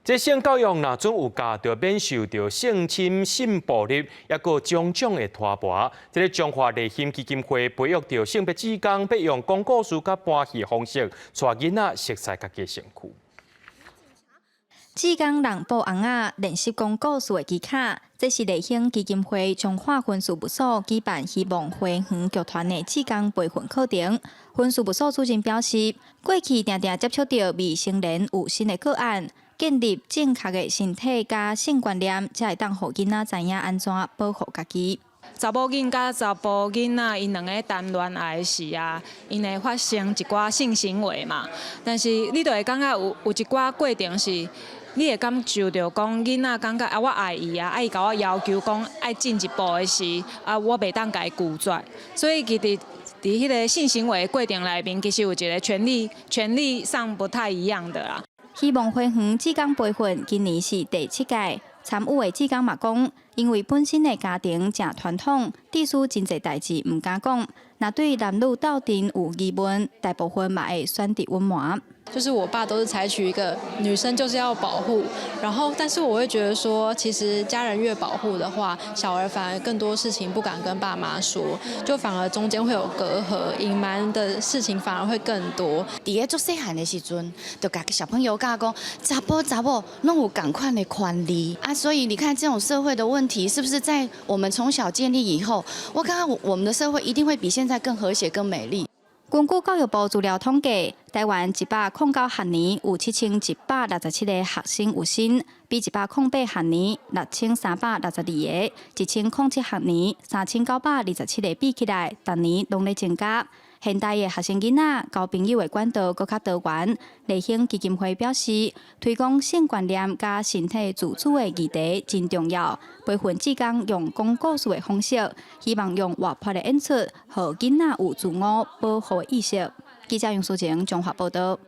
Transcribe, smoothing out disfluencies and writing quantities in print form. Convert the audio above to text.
這性教育若準有教，就免受著性侵、性暴力，抑閣種種的拖磨。這个彰化麗馨基金會培育著性別志工，欲用講故事佮搬戲方式，帶囡仔熟似家己身軀。志工人布尪仔練習講故事的技巧，這是麗馨基金會彰化分事務所舉辦希望花園劇團的志工培訓課程。分事務所主任表示，過去定定接觸著未成年有性的個案，建立正確的身體佮性觀念，才會當予囡仔知影按怎保護家己。查某囡佮查埔囡仔，𪜶兩个談戀愛時啊，𪜶會發生一寡性行為嘛。但是你就會感覺有一寡過程是，你會感受著講囡仔感覺啊，我愛伊啊，啊伊共我要求講愛進一步的時，啊我袂當共伊拒絕。所以其實佇彼个性行為的過程內面，其實有一个權力上不太一樣的啦。希望花園志工培訓今年是第七屆，參與的志工嘛講，因為本身的家庭誠傳統，致使真濟代誌毋敢講。若對男女鬥陣有疑問，大部分嘛會選擇隱瞞。就是我爸都是採取一個女生就是要保護，然後但是我會覺得說，其實家人越保護的話，小兒反而更多事情不敢跟爸媽說，就反而中間會有隔閡，隱瞞的事情反而會更多。佇咧足細漢的時陣，就共小朋友教講，查埔查某攏有仝款的權利啊，所以你看這種社會的問題，是不是在我們從小建立以後，我感覺我們的社會一定會比現在更和諧、更美麗。根據教育部資料統計，台灣109學年有7167個學生有身，比108學年6362個、1007學年3927個比起來，逐年攏咧增加。現代的學生囡仔交朋友的管道閣較多元。麗馨基金會表示，推廣性觀念佮身體自主的議題真重要。培訓志工用講故事的方式，希望用活潑的演出，予囡仔有自我保護的意識。記者楊淑晴綜合報導。